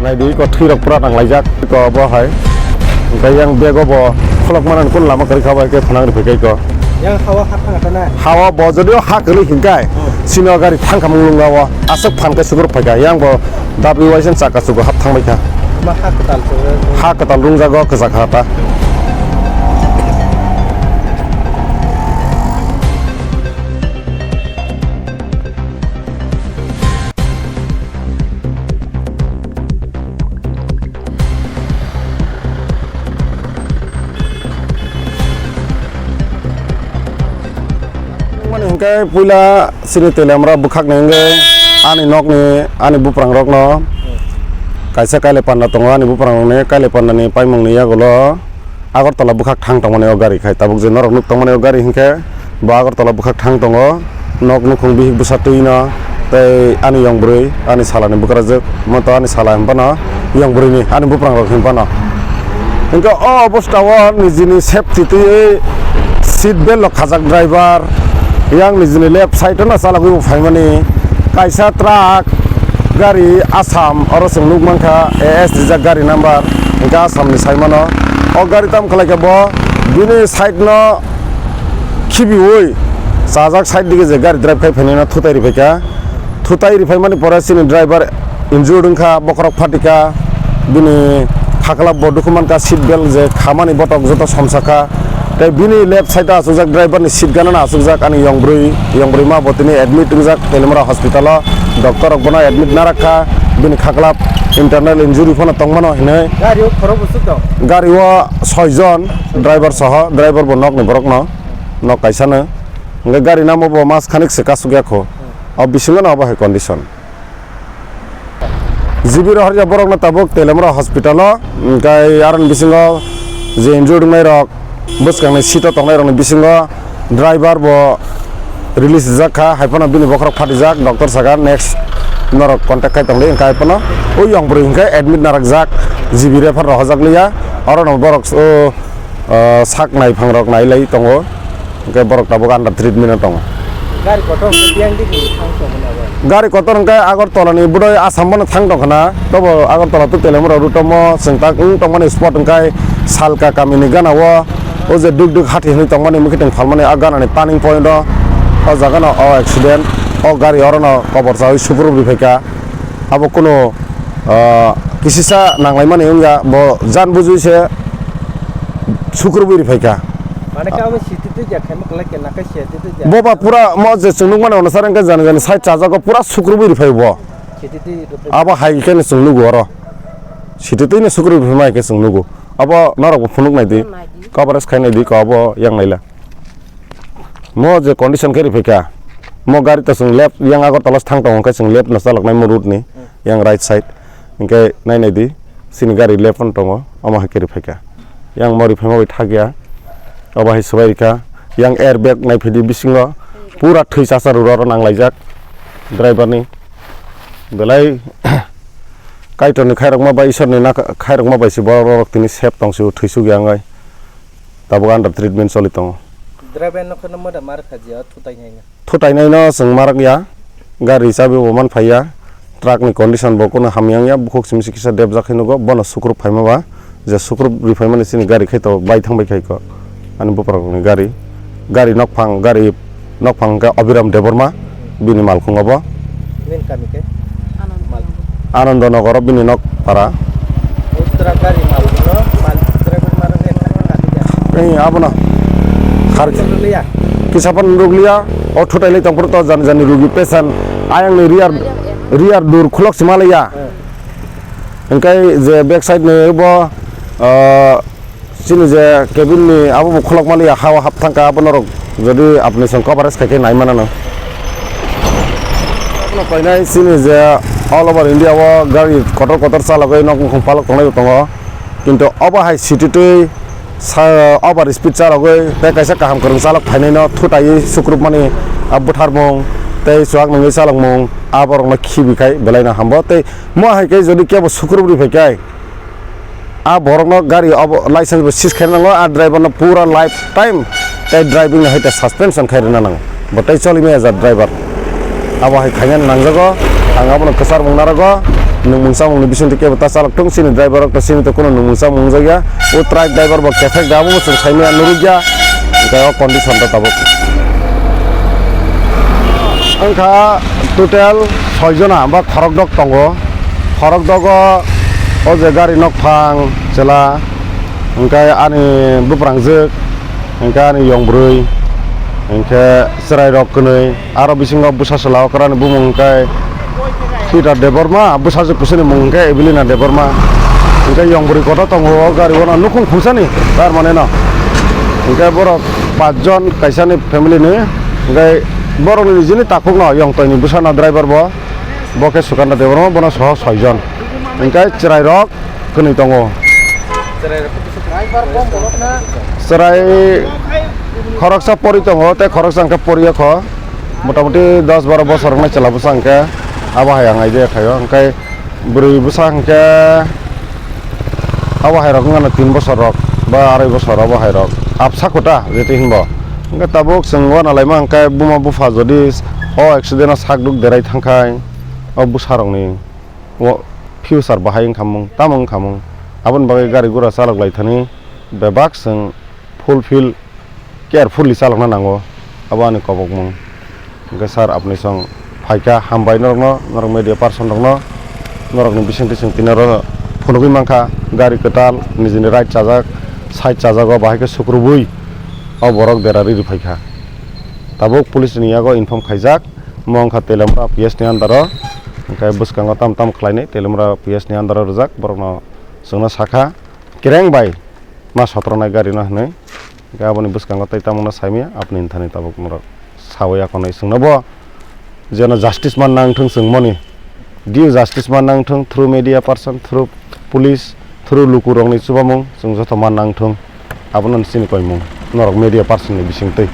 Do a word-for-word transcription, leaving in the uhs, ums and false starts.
Naidi ko thwi rok pura nang laijak ko bo hai. Hingke yang bego bo kholok manan kun lama kari kha bai ke phanang ri phai ko. Yang hawa ha thang ta na. Hawa bo jodi ha kari hingkai. Hmm. Sino gari thang khamung lung lawo. Aswk phan ke sukur phai ka. Yang bo dabi waisen chaka sugo hap thang bai kha. Ma ha kwtal se. Ha kwtal rung jago kwchak ha ta. Mani hingke puila sini telemra bwkhak ni hingke ani nokni ani buprang rokno kaisa kailai panda tongo ani buprang rokni kailai panda ni paimung ni yagulo. Agartala bwkhak thang tongmani o gari khai tabuk je norok nuk tongmani o gari hinkhe bo Agartala bwkhak thang tongo nok nukhung bihik bwsa twi no tei ani yong bwrwi ani salani bwkrajwk moto ani sala hinphano yong bwrwini ani bwprangrok hinphano hinkhe o obostha o nijini safety twiwi seat belt rok khajak driver yang nijini left side o no chalogwi bo phaimani kaisa truck gari Assam oro chwng nuk mankha A S rijak gari number. Hingke Assam ni sai mano. O gari tam khlai khe bo bini side no khibiui chajak side dige je gari drive khai phainai no thutai riphai kha. Thutai riphai mani pore chini driver injured wngkha, bokhorok phatikha. Bini khaklap bo dukhu mankha, seat belt je khamani botok joto somsakha. Tei bini left side o achukjak driver ni seat gana no achukjak ani yong bwrwi, yong bwrwi ma bo tini admit wngjak Telimra hospital o. Doctor rok bono admit narakha, bini khaklap internal injury phano tongmano hinwi. Gari o khorok bwswk tong? Gari o soi jon, driver soho, driver bo nokni borokno, nok kaisano. Hwnkhe gari namo bo mas khanik se kasuk ya kho. O bisingo no obo hai condition. G B rohorya borokno tabuk Telemra hospital o, hwnkhe aroni bisingo je injured wngnai rok, bwskangni seat o tongnai rokni bisingo driver bo release rijak kha, hai phano bini bokhorok phatijak, doctor saka next norok contact khai tongdi, hwnkhe hai phano o yong bwrwi hwnkhe admit narakjak, G B refer rohorjak liya, orono borok o, o, sak naiphang rok nai lai tongo. Hwnkhe borok tabuk under treatment o tongo. Gari kotor hwnkhe biyang dik ni thang tongmani abo? Gari kotor hwnkhe Agartala ni bwdai Assam bono thang tongkha na, tobo Agartala to Telemra route o mo chwng tak wng tongmani spot hwnkhe Salka kami ni gana o, o je Duk Duk hati hinwi tongmani mwkhitwng phalmani a gana ni turning point o, o jaga no o accident, o gari oro no kobor chawi sukrubwi phaikha. Abo kunu, ah, kisisa nanglaimani wngya, bo jan bujui se sukrubwi riphaikha. Mane khe abo siti twi jak khaima kwlai khe nakai siti twi jak. Boba pura mo je chwng nukmani ono sar wngkha jani jani side chajago pura sukrubwi riphai bo. Siti twi riphaikha. Abo hai khe no chwng nugo oro. Siti twi no sukrubwi riphaima hai khe chwng nugo. Abo norok bo phunuk nai di. Coverage khai nai di ko abo yang naila. Mo je condition khe riphaikha, mo gari to chwng left yang Agartala se thang tongo, hwnkhe chwng left no chaloknai mo route ni yang right side, hwnkhe nai nai di, chini gari left no tongo, omo hai khe riphaikha. Yang mo riphaima bai thakya, obo hai swbai rikha, yang airbag nai phidi bisingo pura thwi chasa rwrwk nang laijak driver ni, belai Kaitor ni khairokma bai, Isor ni na khairokma bai se borok rok tini safe tong sio, thwi suk ya wngai. Tabuk under treatment choli tongo. Driver no kheno moda mar kha jia, thutai nai no. Thutai nai no chwng marak ya. Gari chabi bo man phai ya. Truck ni condition bo kono hamya wng ya. Bukhuk simi se kisa debjak khe nugo. Bono sukrub phaima ba. Je sukrub ri phaimani chini gari khai to bai thang bai khai ko. Ani bupra rok ni gari. Gari nok phang, gari Nokphang hwnkhe Abhiram Debbarma, bini malkhung obo. Nini kami khe? Anand. Mal- Ananda Nagar o bini nok para. Uttara gari malkhung no, mal driver maro khe thangna kami khe? Ei, abono. Har- Rwliya? Kisa phano rwliya, o thutai lai tongphuru to jani jani rugi patient. Ayang ni rear, rear door khulok se malaya. Eh. Hwnkhe je back side ni bo, ah, Chini je cabin ni abo bo khulok mani ya, ha o hap thang kha, abo norok jodi apni song coverage khai khe nai mano no. Abono painai chini je all over India o gari kotor kotor chalogwi nok nukhung palok tonglai tongo, kintu obo hai city twi sa over speed chalogwi tei kaisa kaham kwrwng chalok phainai no thutai sukrupmani a bwtharmung tei chuak nungwi chalokmung aborokno khibi khai belai no hambo tei mo hai khe jodi kebo sukrup ri phai khe, A borokno gari obo license bo seize khaina nango, a driver no pura lifetime tei driving ni hai tei suspension khai rwna nango. Bo tei choli maya jat driver. Abo hai khaina nangjago, ang abono kwchar mung narago. nwngmung chamungni bisingtwi kebo ta chalok thung, chini driver rok to chini to kuno nwngmung chamung wngjakya. O truck driver bo kethek da, abo bo chwng saimaya nurukya. Hwnkhe o condition to tabuk. Wngkha total soi jona ba khorokdok tongo. Khorokdogo o je gari nokphang chwla, hwnkhe ani buprangjwk, hwnkhe ani yong bwrwi, hwnkhe chwrairok kwnwi. Aro bisingo bwsa chwla okrani bumung hwnkhe Peter Debbarma, bwsajwk bwsani mung hwnkhe Evelina Debbarma. Hwnkhe yong bwrwi kotor tongo o gari o no nukhung khungsani tar mane no. Hwnkhe borok pachjon kaisani family ni, hwnkhe borokni nijini takhukno yong toini bwsano driver bo, bo khe Sukanta Debbarma, bono soho soijon. Hwnkhe chwrairok kwnwi tongo. Chwrai khoroksa pori tongo, tei khoroksa hwnkhe poriya kho. Motamoti dos baro bosor wngnai chwla bwsa hwnkhe abo hai ang idea khaio. Hwnkhe bwrwi bwsa hwnkhe abo hai rok wngmano tin bosor rok ba arai bosor abo hai rok. Absa kota jeti hinbo. Hwnkhe tabuk chwng uanalaima hwnkhe buma bupha jodi o accident o sak duk derai thangkhai o bwsa rokni o future bahai wngkhamung, tamo wngkhamung. Aboni bagwi gari gura chalok lai thani bebak chwng fulfill carefully chalokna nango, abo ani kobokmung. Hwnkhe sir, apni song phaikha, hambai norokno, norok media person rokno, norokni bisingtwi chwng tini oro phunugwi mankha, gari kwtal nijini right chajak, side chajago, bahai khe sukrubwi o borok dera riri phaikha. Tabuk police ni yago inform khaijak, mo wngkha Telamra P S ni under o, hwnkhe bwskango tam tam khlainai Telamra P S ni under o rwjak, borokno chwngno sakha, kereng bai ma sotronai gari no hinwi. Hwnkhe aboni bwskango tei tamungno saimaya, apni thani tabuk norok sawi akonwi chwngno bo jeno justice man nangthwng chwngmoni, due justice man nangthwng through media person, through police, through lukurokni chubamung chwng joto man nangthwng, abono chini koimung norok media person ni bisingtwi.